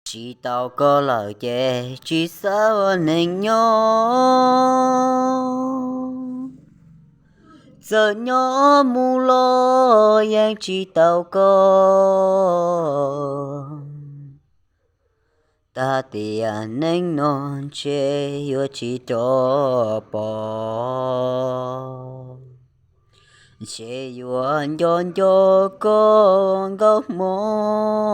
Tsis tau koj lawm ces tsis xav ua neeg nyob, txawm nyob mus los yeej tsis tau koj. Tag tiam neej no ntshe yuav tsis rov pom, ntshe yuav nco nco koj nkauj hmoob.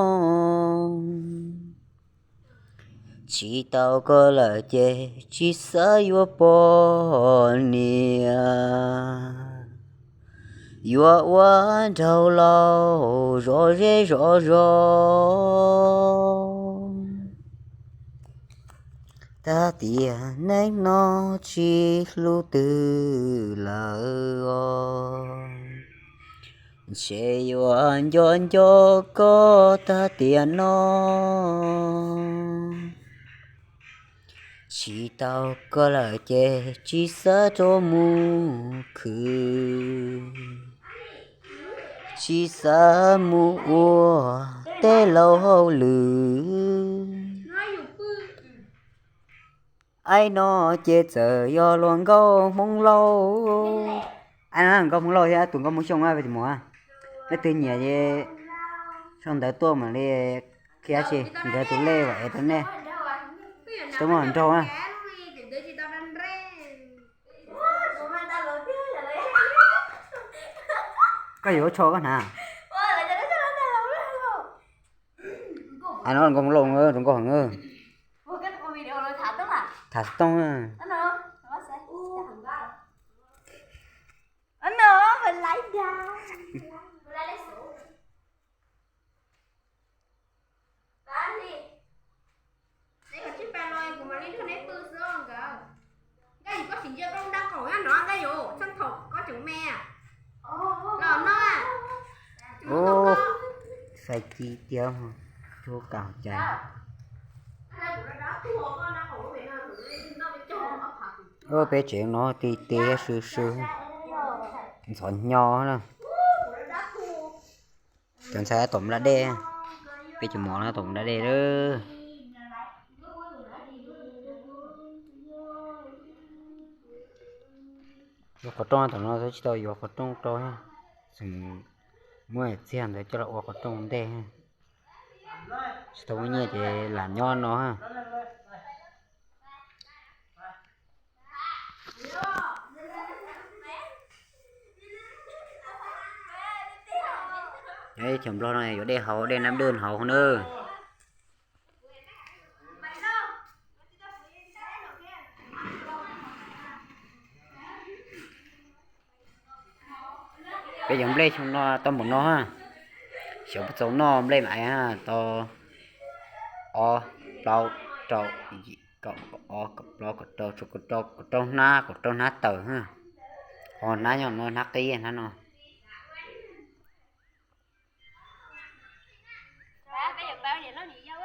Tsis tau koj lawm ces tsis xav yuav poj niam, yuav ua nraug laus zov zej zov zos. Tag tiam neej no tsis hlub twg lawm os, ntshe yuav nco nco koj tag tiam no. Tsis tau koj lawm ces tsis xav rov mus khwv, tsis xav mus ua tej laus hauj lwm. Aib no ces txawm yog luag nkauj Hmoob Lauj. Aib no nkauj Hmoob Lauj thiab tus nkauj Hmoob Xyooj, peb tus muam. Leej twg nyiam ces sau ntawv tuaj mam li qhia, nkawd tus lej vam ev rau nej. Tsis tau muaj nraug na. Koj yuav tsho koj hnav. Aib no nkauj Hmoob Lauj, zoo nkauj heev. Tham xov tooj. Ub, xav ci tiag, tub kam cai. Ub, peb tsev no ti ti sw sw, ntxhov hnyo na. Cov ntxhais tom npla dej, peb cov mov no tom npla dej lawm. Yuav qhov rooj tom no tsis tau yuav qhov rooj rau, muab txiag ntawd coj los ua qhov rooj ntej. Tsis tau muaj nyiaj ces lam nyob no. Cov nplog no yuav dej haus, dej nab dwj haus na. Peb cov nplej xyoo no tau npaum no, xyov puas txaus noj nplej mas tau ob, plaub, rau, kaum, ob, kaum plaub, kaum rau, kaum rau, kaum rau hnab, kaum rau hnab tawm, ho hnab nyob no, hnab qib hnab no.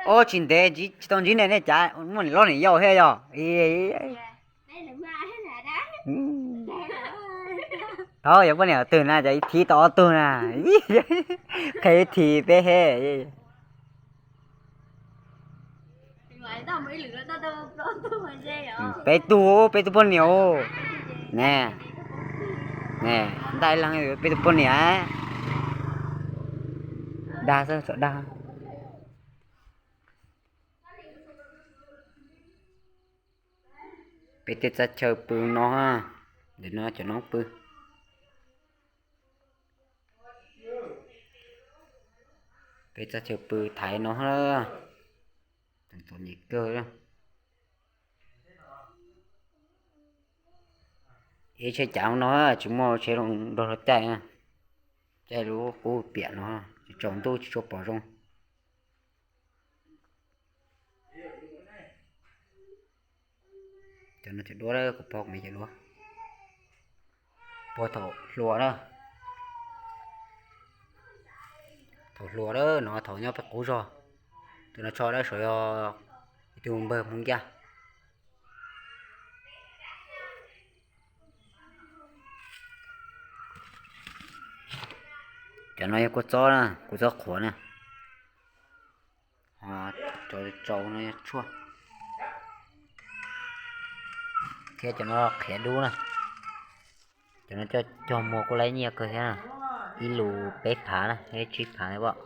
Ub, tsis ntev tsis tau ntsib nej, nej cas muaj niam loj niam yau thiab yog? Thov yuav poj niam twg na, cas ib thiv tau ob tug na. Qhia ib thiv peb he. Peb tug, peb tug poj niam. Ne, ne, ntaj leeg peb tug poj niam. Dag xwb, txawm dag. Peb tej txaj chaw pw no, ntawm no cov noob pw. Peb txaj chaw pw thaiv no, txom nyem kawg. Ib tsheb cav no tsis muaj tsheb nrog luag caij, caij lub qub piam no, tsis tsaus ntuj tsis tshua pom zoo. Cov no cov duab, kuv pog kuv me cov duab. Puag thaum hluas na, thaum hluas na no, thaum nyob peb qub zog. Tus no tsho dawb saud yog ib tug npawg Hmoob Ncaj. Cov no yog kua txob na, kua txob qhuav na. Rau rau no tshuaj. Thiab cov no qhiav dub na. Cov no coj cog muag kuj laib nyiaj kawg thiab na. Ib lus peb phav na, ib tsib phav na pom.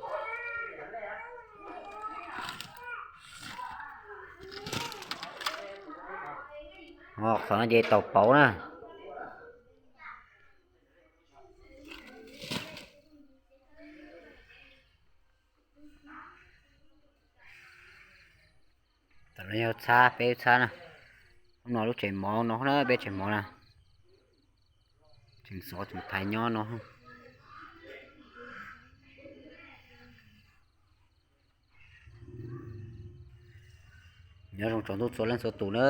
Qhov no ces tau pauv na. Tam no yog txhab, peb txhab na. Hnub no lub tsev mov no na, peb tsev mov na. Tseem xov tseem thaiv nyob no. Nyob zoo tsaus ntuj txhua leej txhua tus na.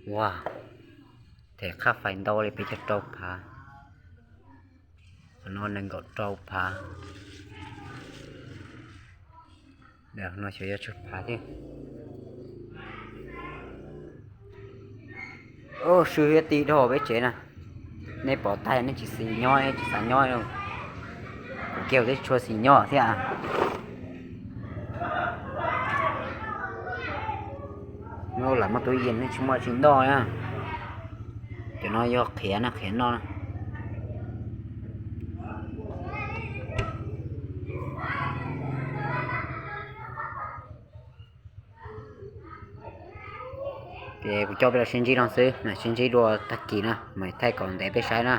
Ua, them qhab fais ntau li peb caug rau phav. Qhov no nees nkaum rau phav. No xyov yuav tsawg phav thiab. Sw hiab ti dhau peb tsev na. Nej pom tag nej tsis xis nyob, nej tsis xav nyob. Kuv kiag twb tsis tshua xis nyob thiab. Lam muaj tub yees nej tsis muaj tsis ntoj na. Cov no yog qhiav na, qhiav noj na. Ces kuv coj peb los sib ntsib no xwb, sib ntsib dua tag kis na mas thaij kom ntev peb saib na.